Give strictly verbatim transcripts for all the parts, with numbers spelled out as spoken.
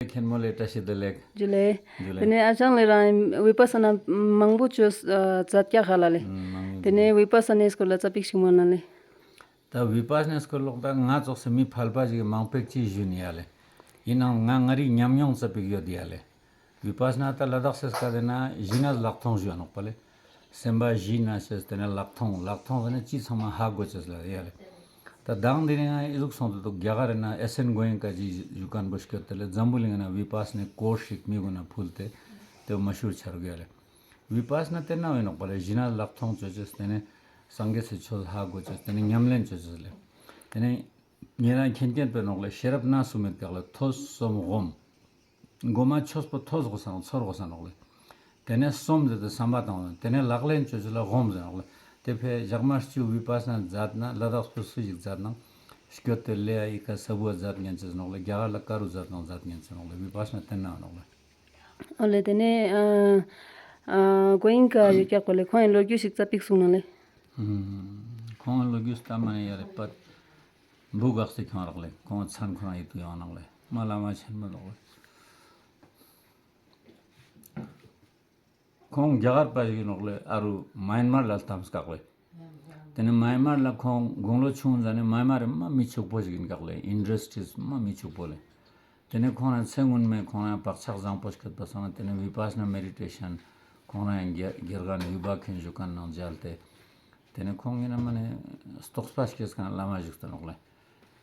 མཁན་མོ་ལེ་བཀྲ་ཤིས་བདེ་ལེགས། ཇུ་ལེ། ཇུ་ལེ། ཏེ་ནེ་ཨ་ཅང་ལེ་རང་བི་པ་ས་ན་མང་པོ་ཅོས་ཨ་ཛད་ཀྱག་ཧ་ལ་ལེ། ཨུམ། མང་པོ་ཏེ་ནེ་ཅོས། བི་པ་ས་ནའི་སྐོར་ལ་ཙ་པིག་ཞིག་མོལ་ན་ལེ། ད་བི་པ་ས་ནའི་སྐོར་ལོག་ད་ང་ཙོགས་སེ་མི་ཕལ་པ་ཞིག་གི་མང་པོ་ཅིག་ཞུ་ནི་ཡ་ལེ། ཨིན་ནའང་ང་ངའི་ཉམས་མྱོང་ཙ་པིག་ཡོད་ཡ་ལེ། བི་པ་ས་ན་ད་ལ་དྭགས་སི་སྐད་དེ་ན་ཞི་གནས་ལྷག་མཐོང་ཞུའ་ནོག་པ་ལེ། སེམས་པ་ཞི་གནས་ཅེས་ཏེ་ནེ་ལྷག་མཐོང་ལྷག་མཐོང་ཟེར་ན་ཅི་ཚང་མ་ཧ་གོ་ཅེས་ལ་ཡ་ལེ། ད་དང་དེ་རིང་ང་ཨི་ཟུག་སོང་དུ་འདུག་རྒྱ་གར་ན་ཨེ་སེན་གོ་ཡིན་ཀ་ཅི་ཞུ་མཁན་པོ་སྐྱོད་དེ་ལེ་འཛམ་བུ་གླིང་ན་བི་པ་ས་ནའི་ཀོར་ཞིག་མི་གུན་ན་ཕུལ་ཏེ་ཏེ་མ་ཤུར་ཆ་རུག་ཡ་ལེ། བི་པ་ས་ན་ཏེ་ན་ཨིན་ནོག་པ་ལེ་ཞི་གནས་ལྷག་མཐོང་ཅོ་ཅེས་ཏེ་ནེ་སངས་རྒྱས་སི་ཆོས་ཧ་གོ་ཅེས་ཏེ་ནེ་ཉམས་ལེན་ཅོ་ཅེས་ལེ། ཏེ་ནེ་ཉེ་རང་མཁྱེན་མཁྱེན་པའི་ནོག་ལེ་ཤེས་རབ་སྣ་གསུམ་མེད་ཀྱག་ལེ་ཐོས་བསམ་སྒོམ། གོ་མ་ཆོས་པོ་ཐོས་གོས་ས་ནོག་ཚོར་གོས་ས་ནོག་ལེ། ཏེ་ནེ་བསམ་ཟེར་ཏེ་བསམ་པ་བཏང་ནོག་ལེ། ཏེ་ནེ་ལག་ལེན་ཅོ་ཅེས་ལ་སྒོམ་ཟེར་ནོག་ལེ། ཏེ་ཕི་ཞག་མ་བཅུ་བི་པ་ས་ན་ཛད་ན་ལ་དྭགས་པོ་སུ་ཞིག་ཛད་ན་སྐྱོད་དེ་ལེ་ཡ་ཨི་ཀ་ས་བུ་ཛད་ཉན་ཅེས་ནོག་ལེ། རྒྱ་གར་ལ་ཀ་རུ་ཛད་ན་ཛད་ཉན་ཅེས་ནོག་ལེ། བི་པ་ས་ན་ཏེ་ན་ནོག་ལེ། ཨོ་ལེ་ཏེ་ནེ་ཨ་ཨ་གོ་ཡིན་ཀ་ཡོད་ཀྱག་པ་ལེ་ཁོང་ངི་ལོ་རྒྱུས་ཤིག་ཙ་པིག་གསུང་ན་ལེ། ཨུམ། ཁོང་ངི་ལོ་རྒྱུས་ལྟ་མ་ནེ་ཡ་ལེ་པད། བུ་གག་སྟེ་ཁྱོང་རག་ལེ། ཁོང་མཚན་ཁོ་རང་ཡིད་དུ་ཡོང་ནོག་ལེ། མ་བླ་མ་ཆེན་མོ་ནོག་ལེ། ཁོང་རྒྱ་གར་པ་ཞིག་ཨིན་ནོག་ལེ། ཨ་རུ་མཱན་མར་ལ་ལྟམས་ཀག་ལེ། ཏེ་ནེ་མཱན་མར་ལ་ཁོང་དགུང་ལོ་ཆུང་ཟ་ནེ་མཱན་མར་རི་མ་མི་ཕྱུག་པོ་ཞིག་ཨིན་ཀག་ལེ། ཨིན་ཌས་ཊྲིས་མ་མི་ཕྱུག་པོ་ལེ། ཏེ་ནེ་ཁོང་རང་ཚེ་སྔོན་མའི་ཁོང་རང་བག་ཆགས་བཟང་པོ་སྐྱོད་པ་སོང་ན་ཏེ་ནེ་བི་པ་ས་ན་མེ་ཌི་ཊེ་ཤན་ཁོང་རང་དགེ་དགེ་རྒན་ཡུ་བ་མཁན་ཞུ་མཁན་ནང་མཇལ་ཏེ། ཏེ་ནེ་ཁོང་ངི་ན་མ་ནེ་རྟོགས་པ་སྐྱེས་མཁན་བླ་མ་བཞུགས་ཏེ་ནོག་ལེ།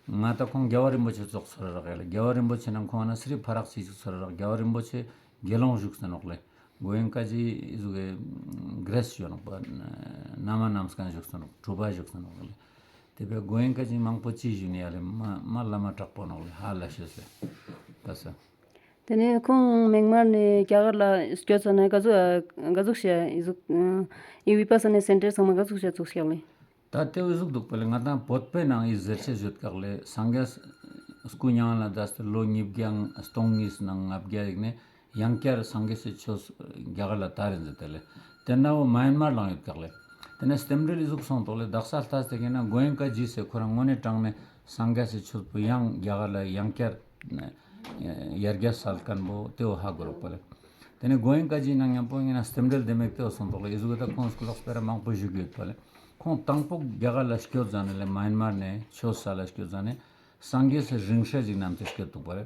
ང་ད་ཁོང་རྒྱལ་བ་རིན་པོ་ཆེ་ཙོགས་ཚོར་རག་ཡ་ལེ། རྒྱལ་བ་རིན་པོ་ཆེ་ནང་ཁོང་ན་སི་རི་ཕ་རག་ཅིག་ཅིག་ཚོར་རག་རྒྱལ་བ་རིན་པོ་ཆེ་དགེ་སློང་བཞུགས་ཏེ་ནོག་ལེ། གོ་ཡིན་ཀ་ཅི་ཨི་ཟུག་གི་གྲེས་ཞུ་ནོག་པ་ན་མ་ནམ་མཁན་བཞུགས་ཏེ་ནོག་གྲུབ་པ་བཞུགས་ཏེ་ནོག་ལེ། ཏེ་བས་གོ་ཡིན་ཀ་ཅི་མང་པོ་ཅི་ཞུ་ནི་ཡ་ལེ། མ་མ་བླ་མ་དྲག་པོ་ནོག་ལེ། ཧ་ལས་ཤེས་ལེ། ད་ས། ཏེ་ནེ་ཁོང་མཱན་མར་ནེ་རྒྱ་གར་ལ་སྐྱོད་ཟ་ན་ག་ཟུག་ག་ཟུག་ཤ་ཨི་ཟུག་ཨི་བི་པ་ས་ནའི་སེན་ཊར་ཚང་མ་ག་ཟུག་ཤ་ཙུགས་ཀྱག་ལེ། ད་ཏེ་བོ་ཟུག་འདུག་པ་ལེ། ང་དང་བོད་པའི་ནང་ཨི་ཟེར་ཅེས་ཡོད་ཀག་ལེ། སངས་རྒྱས་སྐུ་མྱ་ངན་ལས་འདས་ཏེ་ལོ་ཉིས་བརྒྱ་སྟོང་གཉིས་ནང་ལྔ་བརྒྱ་ཡིག་ནེ་ཡང་བསྐྱར་སངས་རྒྱས་སི་ཆོས་རྒྱ་གར་ལ་དར་ཡིན་ཟེར་ཏེ་ལེ། ཏེ་ན་བོ་མཱན་མར་ལ་ཡོད་ཀག་ལེ། ཏེ་ནེ་རྟེན་འབྲེལ་ཨི་ཟུག་སོང་ཏོག་ལེ། དག་ས་ལྟས་ཏེ་ཀེ་ན་གོ་ཡིན་ཀ་ཇི་སེ་ཁོ་རང་དངོས་གནས་དྲང་ནེ་སངས་རྒྱས་སི་ཆོས་པོ་ཡང་རྒྱ་གར་ལ་ཡང་བསྐྱར་ཡར་རྒྱས་སལ་མཁན་པོ་ཏེ་བོ་ཧ་གོ་རག་པ་ལེ། ཏེ་ནེ་གོ་ཡིན་ཀ་ཇི་ནང་མཉམ་པོ་ཡིན་ན་རྟེན་འབྲེལ་ལྡེ་མོ་ཞིག་ཏེ་བོ་སོང་ཏོག་ལེ། ཨི་ཟུག་གི་ད་ཁོང་སྐུ་ལོག་སྤེ་ར་མང་པོ་བཞུགས་ཡོད་པ་ལེ། ཁོང་དང་པོ་རྒྱ་གར་ལ་སྐྱོད་ཟ་ནེ་ལེ་མཱན་མར་ནེ་ཆོས་སལ་ལ་སྐྱོད་ཟ་ནེ་སངས་རྒྱས་སི་རིང་བསྲེལ་ཅིག་བསྣམས་ཏེ་སྐྱོད་འདུག་པ་ལེ།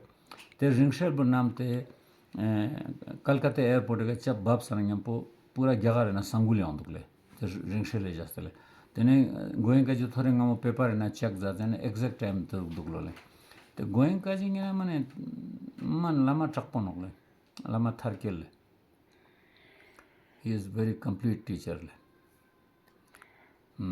ཏེ་རིང་བསྲེལ་པོ་བསྣམས་ཏེ་ཨེ་ཀལ་ཀ་ཏ་ཨེར་པོར་ཊ་ག་ཅབ་བབས་ས་ན་མཉམ་པོ་པུ་ར་རྒྱ་གར་རི་ན་ས་འགུལ་ཡོང་འདུག་ལེ། ཏེ་རིང་བསྲེལ་ལེ་བཞག་སྟེ་ལེ། ཏེ་ནེ་གོ་ཡིན་ཀ་ཇི་ཐོ་རེ་སྔ་མོ་པེ་པར་རི་ན་ཅེག་མཛད་ཟ་ནེ་ཨེག་ཟེག་ཊ་ཊའིམ་ཏེ་རུག་འདུག་ལོ་ལེ། ཏེ་གོ་ཡིན་ཀ་ཇི་ངེ་ན་མ་ནེ་མ་བླ་མ་དྲག་པོ་ནོག་ལེ། བླ་མ་མཐར་སྐྱེལ་ལེ། He is very complete teacher ལེ།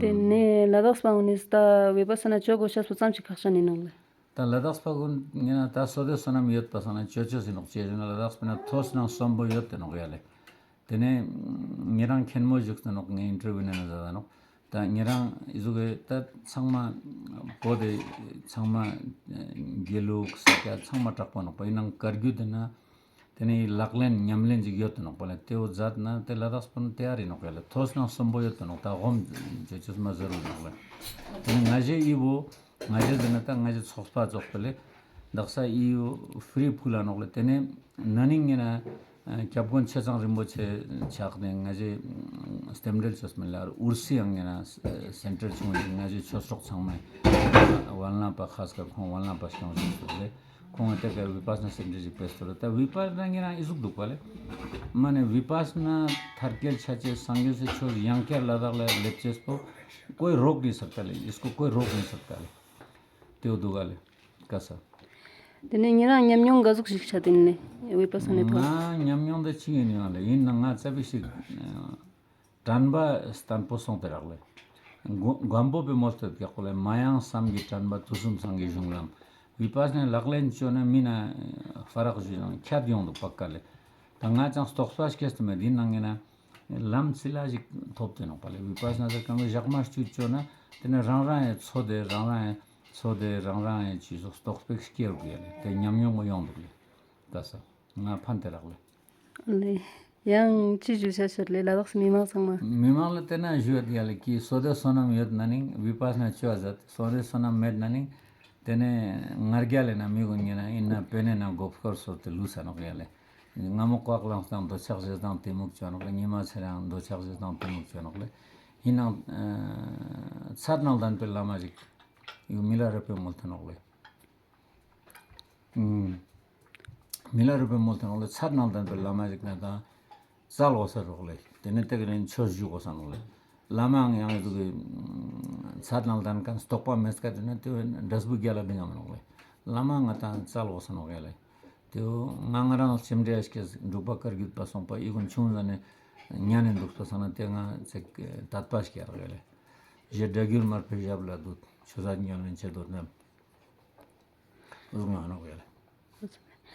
ཏེ་ནེ་ལ་དྭགས་པ་གུན་ནི་ད་བི་པ་ས་ན་ཅོ་གོས་ཤེས་པོ་ཙམ་ཞིག་ཁག་ཆེན་ཨིན་ནོག་ལེ། ད་ལ་དྭགས་པ་གུན་ངེ་ན་ད་བསོད་བདེ་བསོད་ནམས་ཡོད་པ་སང་ན་ཅོ་ཅོས་ཨིན་ནོག་ཅི་ཟེར་ན་ལ་དྭགས་པ་ན་ཐོས་ནང་གསུམ་པོ་ཡོད་དེ་ནོག་ཡ་ལེ། ཏེ་ནེ་ཉེ་རང་མཁན་མོ་བཞུགས་ཏེ་ནོག་ངའི་ཨིན་ཊར་བིའུ་ནེ་ན་ཟ་ད་ནོག་ད་ཉེ་རང་ཨི་ཟུག་གི་ད་ཚང་མ་བོད་དི་ཚང་མ་དགེ་ལུགས་ས་སྐྱ་ཚང་མ་དྲག་པོ་ནོག་པ། ཨིན་ནང་བཀའ་བརྒྱུད་དི་ན་ཏེ་ནེ་ལག་ལེན་ཉམས་ལེན་ཅིག་ཡོད་དེ་ནོག་པ་ལེ། ཏེ་བོ་མཛད་ན་ཏེ་ལ་དྭགས་པོ་ན་ཏེ་ཨ་རི་ནོག་ཡ་ལེ། ཐོས་ནང་གསུམ་པོ་ཡོད་དེ་ནོག་ད་ཧོམ་ཅོ་ཅོས་མ་ཟེར་རུ་ནོག་ལེ། ཏེ་ནེ་ང་ཞའི་ཨི་བོ་ང་ཞའི་ཟེར་ན་ད་ང་ཞའི་ཚོགས་པ་ཙོགས་པ་ལེ། དག་ས་ཨི་བོ་ཧྥི་རི་ཕུལ་ལ་ནོག་ལེ། ཏེ་ནེ་ན་ནིང་ངེ་ན་སྐྱབས་མགོན་ཆེ་ཚང་རིན་པོ་ཆེ་ཆགས་ཏེ་ང་ཞའི་རྟེན་འབྲེལ་ཅོས་མེད་ལ་ཨུར་སི་ཡང་ངེ་ན་སེན་ཊར་ཆུང་ཞིག་ང་ཞའི་ཆོས་གྲོགས་ཚང་མ་ཝན་ལམ་པ་ཁ་སྐར་ཁོང་ཝན་ལམ་པ་སྐྱོང་ཞིག་སོང་ལེ། ཁོང་ཏེ་ཀ་བི་པ་ས་ན་སེན་ཊར་ཞིག་ཕེས་ཏོ་རེ། ད་བི་པ་ས་ན་ངེ་རང་ཨི་ཟུག་འདུག་པ་ལེ། མ་ནེ་བི་པ་ས་ན་མཐར་སྐྱེལ་ཆ་ཅེས་སངས་རྒྱས་སི་ཆོས་ཡང་བསྐྱར་ལ་དྭགས་ལ་ལེབ་ཅེས་པོ་ཀོའི་རོག་ནི་སག་ཏ་ལེ། ཨིས་ཀོ་ཀོའི་རོག་ནི་སག་ཏ་ལེ། ཏེ་བོ་འདུག་ག་ལེ། ཀ་ས། ཏེ་ནེ་ཉེ་རང་ཉམས་མྱོང་ག་ཟུག་ཞིག་ཆ་ཏེ་ཨིན་ལེ། བི་པ་ས་ནའི་ཐོག་ང་ཉམས་མྱོང་ད་ཅི་ཨིན་ཡོང་ལེ། ཨིན་ན་ང་ཙ་པིག་ཞིག་དྲན་པ་བརྟན་པོ་སོང་སྟེ་རག་ལེ། མགོན་པོ་པའི་མོལ་ཏེ་ཡོད་ཀྱག་པོ་ལེ། མ་ཡེངས་བསམ་གྱིས་དྲན་པ་དུས་གསུམ་སངས་རྒྱས་གཞུང་ལམ། བི་པ་ས་ནའི་ལག་ལེན་ཅོ་ན་མི་ན་ཧྥ་རག་ཞུ་ཡང་ཁྱད་ཡོང་འདུག་པ་ཀ་ལེ། ད་ང་ཅང་རྟོགས་པ་སྐྱེས་ཏེ་མེད། ཨིན་ན་ངེ་ན་ལམ་ཚིལ་ལ་ཞིག་ཐོབ་སྟེ་ནོག་པ་ལེ། བི་པ་ས་ན་ཟེར་ཁན་བོ་ཞག་མ་བཅུ་ཅོ་ན་ཏེ་ནེ་རང་རང་ཡང་ཚོ་དེ་རང་རང་ཡང་ཚོ་དེ་རང་རང་ཡང་ཅི་ཟུག་རྟོགས་པ་སྐྱེ་རུག་ཡ་ལེ། ཏེ་ཉམས་མྱོང་མ་ཡོང་འདུག་ལེ། ད་ས་ང་ཕན་ཏེ་རག་ལེ། ལེ། ཡང་ཅི་ཞུ་ཤ་ཤོད་ལེ། ལ་དྭགས་སི་མི་མང་ཚང་མ། མི་མང་ལ་ཏེ་ན་ཞུ་ཡོད་ཡ་ལེ། ཀི་བསོད་བདེ་བསོད་ནམས་ཡོད་ན་ནིང་བི་པ་ས་ན་ཅོ་ཟ་ཏེ། བསོད་བདེ་བསོད་ནམས་མེད་ན་ནིང་ ཏེ་ནེ་ང་རྒྱལ་ལེ་ན་མི་གུན་ཉེ་ན་ཨིན་ན་པེ་ནེ་ན་གོ་སྐོར་སོར་ཏེ་ལུས་ས་ནོག་ཡ་ལེ། ང་མོ་ཀོག་ལངས་དང་འདོད་ཆགས་ཞེ་སྡང་གཏི་མུག་ཅོ་ནོག་ལེ། ཉི་མ་ཚེ་རང་འདོད་ཆགས་ཞེ་སྡང་གཏི་མུག་ཅོ་ནོག་ལེ། ཨིན་ནའང་ཚད་ནང་ལྡན་པའི་བླ་མ་ཞིག་ཡོད། མི་ལ་རས་པའི་མོལ་ཏེ་ནོག་ལེ། མི་ལ་རས་པའི་མོལ་ཏེ་ནོག་ལེ། ཚད་ནང་ལྡན་པའི་བླ་མ་ཞིག་ན་ད་ཙལ་གོས་ས་ནོག་ལེ། ཏེ་ནེ་ཏེ་གི་ནེ་ཆོས་ཞུ་གོས་ས་ནོག་ལེ། བླ་མའང་ཡང་ཡོད་གི་ཚད་ནང་ལྡན་ཁན་རྟོགས་པ་མེད་ཀ་ཏེ་ནེ་ཏེ་འབྲས་བུ་རྒྱལ་ལ་བིང་ང་མི་ནོག་ལེ། བླ་མ་ང་ཏང་ཙལ་གོས་ས་ནོག་ཡ་ལེ། ཏེ་ང་ང་རང་ལ་ཅི་འདྲ་ཞིག་འབྲུག་པ་བཀའ་བརྒྱུད་པ་སོང་པ་ཨི་གུན་ཆུང་ཟ་ནེ་ཉན་ནེ་འདུག་པ་སང་ན་ཏེ་ང་ཚེ་དད་པ་ཞིག་ཡ་རག་ཡ་ལེ། ཞེ་སྒྲ་བསྒྱུར་མར་པའི་ཞབས་ལ་འདུད། ཆོས་ཟབ་ཉམས་ལེན་ཆེ་འདོད་རྣམས། འུ་ང་ནོག་ཡ་ལེ།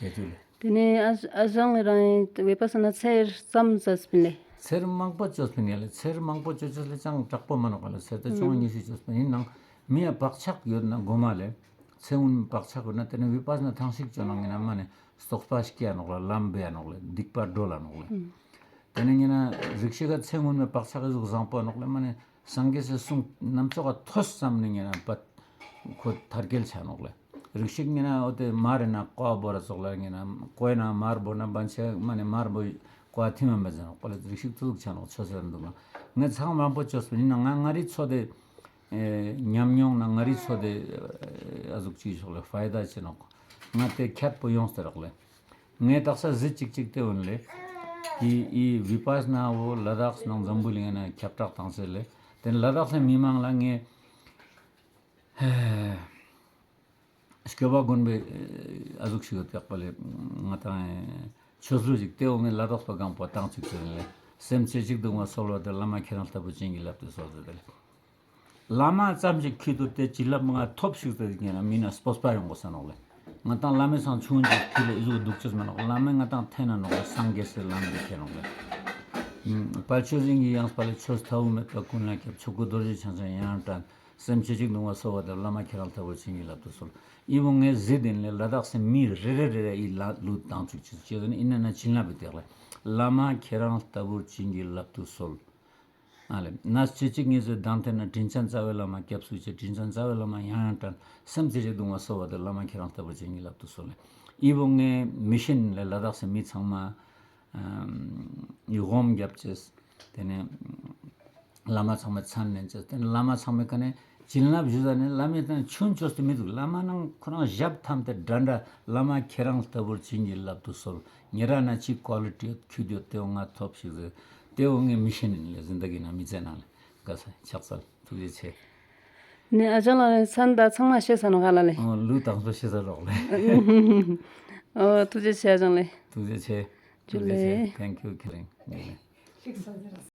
ཡ་ཅུ་ལེ། ཏེ་ནེ་ཨ་ཨ་ཞང་ལེ་རང་ངི་བི་པ་ས་ན་ཚེ་ཙམ་ཙམ་ཅོས་པིན་ལེ། ཚེ་མང་པོ་ཅོས་པིན་ཡ་ལེ། ཚེ་མང་པོ་ཅོ་ཅེས་ལེ་ཅང་དྲག་པོ་མ་ནོག་ལེ། ཚེ་ཏེ་ཅུང་ཉི་ཤུ་ཅོས་པིན། ཨིན་ནའང་མི་ཡ་བག་ཆགས་ཡོད་ན་གོ་མ་ལེ། ཚེ་སྔོན་མའི་བག་ཆགས་ཡོད་ན་ཏེ་ནེ་བི་པ་ས་ན་ཐང་ཞིག་ཅོ་ན་ངེ་ན་མ་ནེ་རྟོགས་པ་སྐྱེ་ཡ་ནོག་ལེ། ལམ་བེ་ཡ་ནོག་ལེ། སྡིག་པ་གྲོལ་ལ་ནོག་ལེ། ཏེ་ནེ་ངེ་ན་རིགས་ཤིག་ག་ཚེ་སྔོན་མའི་བག་ཆགས་ཟུག་བཟང་པོ་ནོག་ལེ། མ་ནེ་སངས་རྒྱས་སི་གསུང་ནམ་ཙོགས་ཐོས་ཙམ་ནེ་ངེ་ན་པད་ཁོ་ཐར་རྒྱལ་ཆ་ནོག་ལེ། རིགས་ཤིག་ངེ་ན་འོ་ཏེ་མར་ན་ཀོ་བོ་ར་ཙོགས་ལ་ངེ་ན་ཀོ་ན་མར་བོ་ན་བན་ཆེ་མ་ནེ་མར་བོ་ཀོ་ཐིམ་མ་མེད་ཟེར་ནོག་ལེ། རིགས་ཤིག་ཙོགས་ཆ་ནོག་ཆོས་ཟེར་འདུག་ན་ངེ་ཚང་མང་པོ་ཅོས་པིན། ཨིན་ན་ང་ང་རི་ཚོ་ཏེ་ཨེ་ཉམས་མྱོང་ན་ང་རི་ཚོ་ཏེ་ཨ་ཟུག་ཅིག་ཤོག་ལེ་ཕའི་ད་ཆེ་ནོག། ང་ཏེ་ཁྱད་པོ་ཡོངས་ཏེ་རག་ལེ། ངས་དག་ས་གཟི་ཅིག་ཅིག་ཏེ་འོན་ལེ། ཨི་ཨི་བི་པ་ས་ན་བོ་ལ་དྭགས་ནང་འཛམ་བུ་གླིང་ན་ཁྱབ་བསྒྲགས་བཏང་ཟེར་ལེ། ཏེ་ལ་དྭགས་སི་མི་མང་ལ་ངས་སྐྱོབ་པ་དགོན་པའི་ཨ་ཟུག་ཞིག་ཡོད་ཀྱག་པ་ལེ། ང་ཏང་ཆོས་ལུགས་ཅིག་ཏེ་འོ་ངས་ལ་དྭགས་པ་གང་པོ་བཏང་ཅིག་ཟེར་ལེ། སེམས་ཅན་གཅིག་སྡུག་བསྔལ་སེལ་བ་དེ། བླ་མ་ཁྱེད་རང་ལྟ་བུ་བྱིན་གྱིས་བརླབ་ཏུ་གསོལ་ཟེར་ལེ། བླ་མ་ཙམ་ཞིག་ཁྱོད་དུ་དེ་བྱིན་རླབས་ང་ཐོབ་ཤིག་ཟེར་ཉེ་ན་མི་ན་སྤོབས་པ་ཡོང་གོས་ས་ནོག་ལེ། ང་ཏང་བླ་མའི་སང་ཆུང་ཅིག་ཁྱོད་ལ་ཨི་ཟུག་སྡུག་ཅེས་མ་ནོག། བླ་མས་ང་ཏང་འཐེན་ན་ནོག་ལེ། སངས་རྒྱས་སི་ལམ་དེ་ཁྱེར་ནོག་ལེ། དཔལ་ཆོས་དབྱིངས་ཀྱི་ཡང་དཔལ་ལེ་ཆོས་མཐའ་དབུ་མེད་པ་ཀུན་ལ་ཁྱབ། ཆོས་སྐུ་རྡོ་རྗེ་འཆང་འཆང་ཡང་དྲན། སེམས་ཅན་གཅིག་སྡུག་བསྔལ་སེལ་བ་དེ། བླ་མ་ཁྱེད་རང་ལྟ་བུར་བྱིན་གྱིས་བརླབ་ཏུ་གསོལ། ཨི་བོ་ངས་ཟེར་ཏེ་ཨིན་ལེ། ལ་དྭགས་སི་མི་རེ་རེ་རེ་རེ་ཨི་ལ་ལུ་བཏང་ཅུག་ཅིག་ཅེས་ཟེར་ནི་ཨིན་ན་ན་བྱིན་རླབས་པའི་སྟེགས་ལེ། བླ་མ་ཁྱེད་རང་ལྟ་བུར་བྱིན་གྱིས་བརླབ་ཏུ་གསོལ། ཨ་ལེ། ན་སྤྱི་གཅིག་ངེས་སུ་གདན་འཐེན་ན་དྲིན་ཅན་རྩ་བའི་བླ་མ་སྐྱབས་སུ་མཆི། དྲིན་ཅན་རྩ་བའི་བླ་མ་ཡང་ཡང་དྲན། སེམས་ཅན་གཅིག་སྡུག་བསྔལ་སེལ་བ་དེ། བླ་མ་ཁྱེད་རང་ལྟ་བུར་བྱིན་གྱིས་བརླབ་ཏུ་གསོལ་ལེ། ཨི་བོ་ངས་མི་ཤེས་ལེ། ལ་དྭགས་སི་མི་ཚང་མ་ཨམ་ཡི་ཧོམ་རྒྱབ་ཅེས། ཏེ་ནེ་བླ་མ་ཚང་མའི་མཚན་ལེན་ཅེས། ཏེ་ནེ་བླ་མ་ཚང་མའི་ཀ་ནེ་བྱིན་རླབས་ཞུ་ས་ནེ་བླ་མའི་ཏེ་ནེ་ཆུན་ཆོས་ཏེ་མི་འདུག། བླ་མ་ནང་ཁོ་རང་ཞབས་ཐམས་ཏེ་འདྲ་འདྲ། བླ་མ་ཁྱེད་རང་ལྟ་བུར་བྱིན་གྱིས་བརླབ་ཏུ་གསོལ། ཉེ་རང་ན་ཅི་ཀོ་ལི་ཊི་ཡོད་ཁྱོད་ཡོད་ཏེ་བོ་ང་ཐོབ་ཤིག་ཟེར། ཏེ་བོ་ངས་མི་ཤེས་ནི་ལེ། ཟིན་ད་གི་ན་མི་ཚེ་ནང་ལེ། ག་ས་ཕྱག་འཚལ། ཐུགས་རྗེ་ཆེ། ནི་ཨ་ཅག་ལ་ནི་མཚན་ད་ཚང་མ་ཤེས་ས་ནོག་ག་ལ་ལེ། ཨོ་ལུས་དང་པོ་ཤེས་ས་རོག་ལེ། ཨོ་ཐུགས་རྗེ་ཆེ་ཨ་ཅག་ལེ། ཐུགས་རྗེ་ཆེ། ཇུ་ལེ། ཐུགས་རྗེ་ཆེ། Thank you ཁྱེད་རང་།